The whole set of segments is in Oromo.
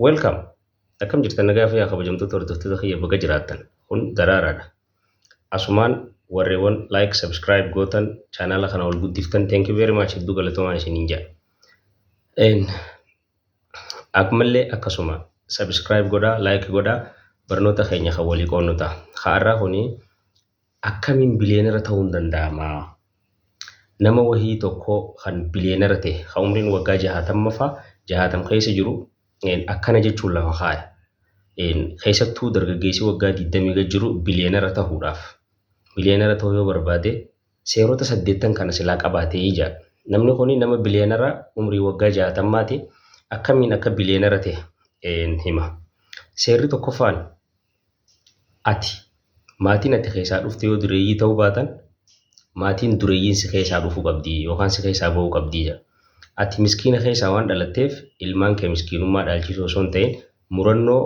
Welcome! Akkam jirtan nagaa fayyaa kabajamtoota hordoftoota kiyya baga jiraattan. Kun daraaraadha. Asumaan warreewwan like, subscribe gootan chaanaala kana ol guddiftan thank you very much hedduu galatoomaa isiniin jedha. Akkumallee akkasuma subscribe godhaa, like godhaa barnoota keenya kan walii qoonnu ta'a. Ha'arraa kuni akkamiin biliyeenara ta'uun danda'ama? Nama wahii tokko kan biliyeenara ta'e kan umriin waggaa jahaatammaffaa jahaatam keessa jiru akkana jechuun lafa kaaya. Keessattuu dargaggeessi waggaa 20 gad jiru biliyeenara ta'uudhaaf. Biliyeenara ta'uu yoo barbaade seerota saddeettan kana silaa qabaatee ija. Namni kuni nama biliyeenara umrii waggaa jaatammaati akkamiin akka biliyeenara ta'e hima. Seerri tokkoffaan ati maatiin ati keessaa dhufte yoo dureeyyii ta'uu baatan maatiin dureeyyiin si keessaa dhufuu qabdi yookaan si keessaa bahuu qabdi jedha. Ati miskiina keessaa waan dhalatteef ilmaan kee miskiinummaa dhaalchisuu osoo hin ta'in murannoo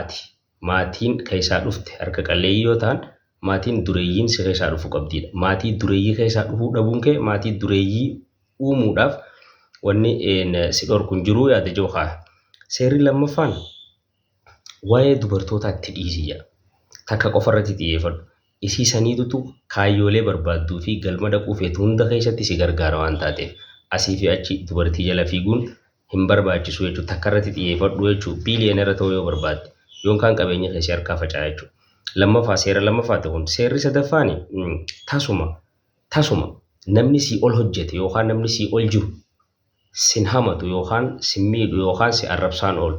ati maatiin keessaa dhufte harka qalleeyyii yoo ta'an maatiin dureeyyiin si keessaa dhufuu qabdiidha. Maatii dureeyyii keessaa dhufuu dhabuun kee maatii dureeyyii uumuudhaaf wanni si dhorku hin jiru yaada jiru kaaya. Seerri lammaffaan waa'ee dubartootaa itti dhiisi jedha. Takka qofa irratti xiyyeeffadhu. Isii saniitutu kaayyoolee barbaadduu fi galma dhaquu feetu hunda keessatti si gargaara waan taateef. Asii fi achi dubartii jala fiiguun hin barbaachisu jechuudha. Takka irratti xiyyeeffadhu jechuudha. Biiliyoonera ta'uu yoo barbaadde. Yookaan qabeenya kee si harkaa faca'a jechuudha. Lammaffaa seera lammaffaati kun. Seerri sadaffaan tasuma tasuma namni sii ol hojjete yookaan namni sii ol jiru sin hamatu yookaan sin miidhu yookaan si arrabsaan oolu.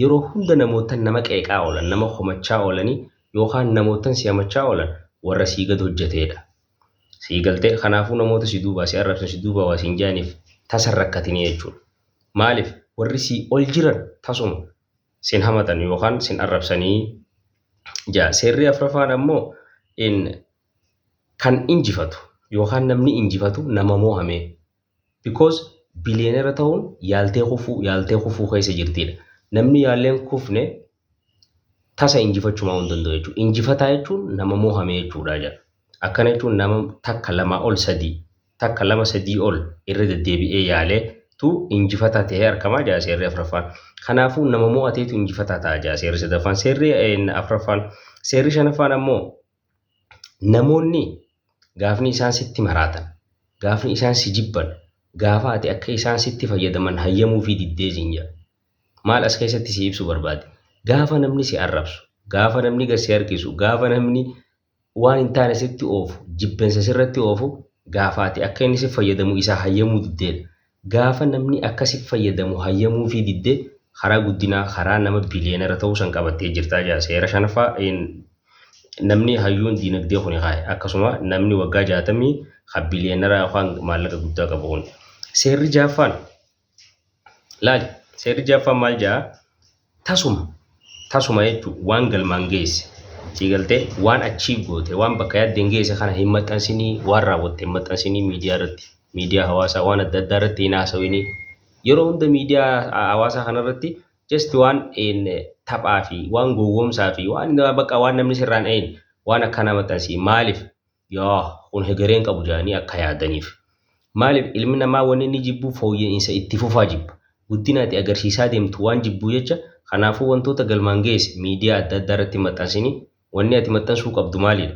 Yeroo hunda namootan nama qeeqaa oolan, nama komachaa oolanii yookaan namootan si hamachaa oolan warra sii gad hojjeteedha. Sii galtee kanaafuu namoota si duubaa si arrabsan si duubaa waa siin jedhaniif tasa hin rakkatinii jechuudha. Maaliif warri sii ol jiran tasuma sin hamatan yookaan sin arrabsanii ja'a. Seerri afraffaan ammoo in kan injifatu yookaan namni injifatu nama moohame. Because biliyeenera ta'uun yaaltee kufuu keessa jirtidha. Namni yaalleen kufne tasa injifachumaa hin danda'u jechuudha. Injifataa jechuun nama moohame jechuudha jedha. Akkana jechuun nama takka lamaa ol sadii takka lama sadii ol irra deddeebi'ee yaalee tu injifataa ta'ee argamaa jira seerri afraffaan. Kanaafuu nama moo'ateetu injifataa ta'a jira seerri sadaffaan. Seerri afraffaan. Seerri shanaffaan ammoo namoonni gaafni isaan sitti maraatan, gaafni isaan si jibban, gaafa ati akka isaan sitti fayyadaman hayyamuu fi diddee siin jedha. Maal as keessatti si ibsu barbaade? Gaafa namni si arrabsu, gaafa namni gad si harkisu, gaafa namni waan hin taane sitti oofu, jibbensa sirratti oofu, gaafa ati akka inni si fayyadamu isaa hayyamuu diddeedha. Gaafa namni akka si fayyadamu hayyamuu fi diddee karaa guddinaa, karaa nama biliyeenara ta'uu san qabattee jirtaa jira. Seera shanaffaa namni hayyuun diinagdee kuni kaa'e. Akkasuma namni waggaa 60 kan biliyeenara yookaan maallaqa guddaa qabu kun. Seerri jaaffaan laali. Seerri jaaffaan maal jedhaa? Tasuma tasuma jechuun waan galmaan geesse sii galtee waan achieve goote waan bakka yaaddeen geesse kana hin maxxansinii waan raawwatte hin maxxansinii miidiyaa irratti miidiyaa hawaasaa waan adda addaa irratti hin haasawinii yeroo hunda miidiyaa hawaasaa kana irratti just waan taphaa fi waan gowwoomsaa fi waan bakka waan namni sirraan dhahin waan akkanaa maxxansii maaliif yaa kun hegereen qabu jedhanii akka yaadaniif. Maaliif ilmi namaa wanni inni jibbu fooyya'insa itti fufaa jibba. Guddina ati agarsiisaa deemtu waan jibbuu jecha kanaafuu wantoota galmaan geesse miidiyaa adda addaa irratti maxxansini wanni ati maxxansuu qabdu maalidha?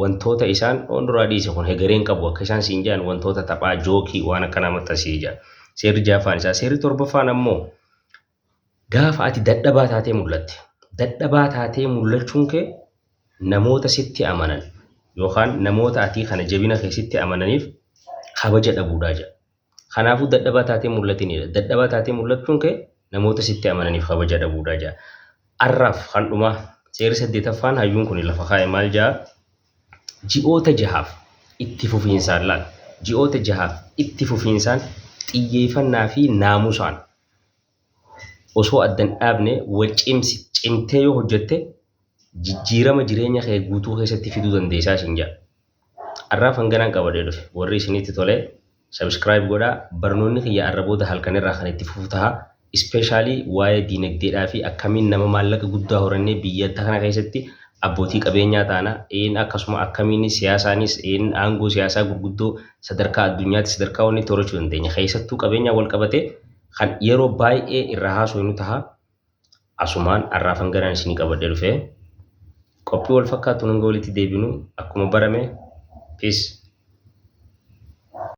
Wantoota isaan on duraa dhiise kun hegereen qabu akka isaan siin jedhan wantoota taphaa jookii waan akkanaa maxxansii jedha. Seerri jaaffaan isaa. Seerri torbaffaan ammoo gaafa ati dadhabaa taatee mul'atte. Dadhabaa taatee mul'achuun kee namoota sitti amanan yookaan namoota atii kana jabina kee sitti amananiif kabaja dhabuudhaa jedha. Kanaafuu dadhabaa taatee mul'atinidha. Dadhabaa taatee mul'achuun kee namoota sitti amananiif kabaja dhabuudhaa jedha. Arraaf kan dhumaa seerri saddeetaffaan hayyuun kun lafa kaa'e maal jedha? Ji'oota jahaaf itti fufiinsaan laal. Ji'oota jahaaf itti fufiinsaan xiyyeeffannaa fi naamusaan osoo adda hin dhaabne wal cimsi cimtee yoo hojjette jijjiirama jireenya kee guutuu keessatti fiduu dandeessaa siin jedha. Arraaf hanganaan qabadhee dhufe. Warri isinitti tole subscribe godhaa. Barnoonni kiyya arra booda halkan irraa kan itti fufu taha. Ispeeshaalii waa'ee diinagdeedhaa fi akkamiin nama maallaqa guddaa horannee biyya kana keessatti abbootii qabeenyaa taana. Akkasuma akkamiin siyaasaanis aangoo siyaasaa gurguddoo sadarkaa addunyaatti sadarkaa wanni itti horachuu dandeenya. Keessattuu qabeenyaa wal qabatee kan yeroo baay'ee irraa haasofnu taha. Asumaan har'aaf hanganaan isinii qabadhee dhufe. Qophii wal fakkaatuun hanga walitti deebinu, akkuma barame, peace.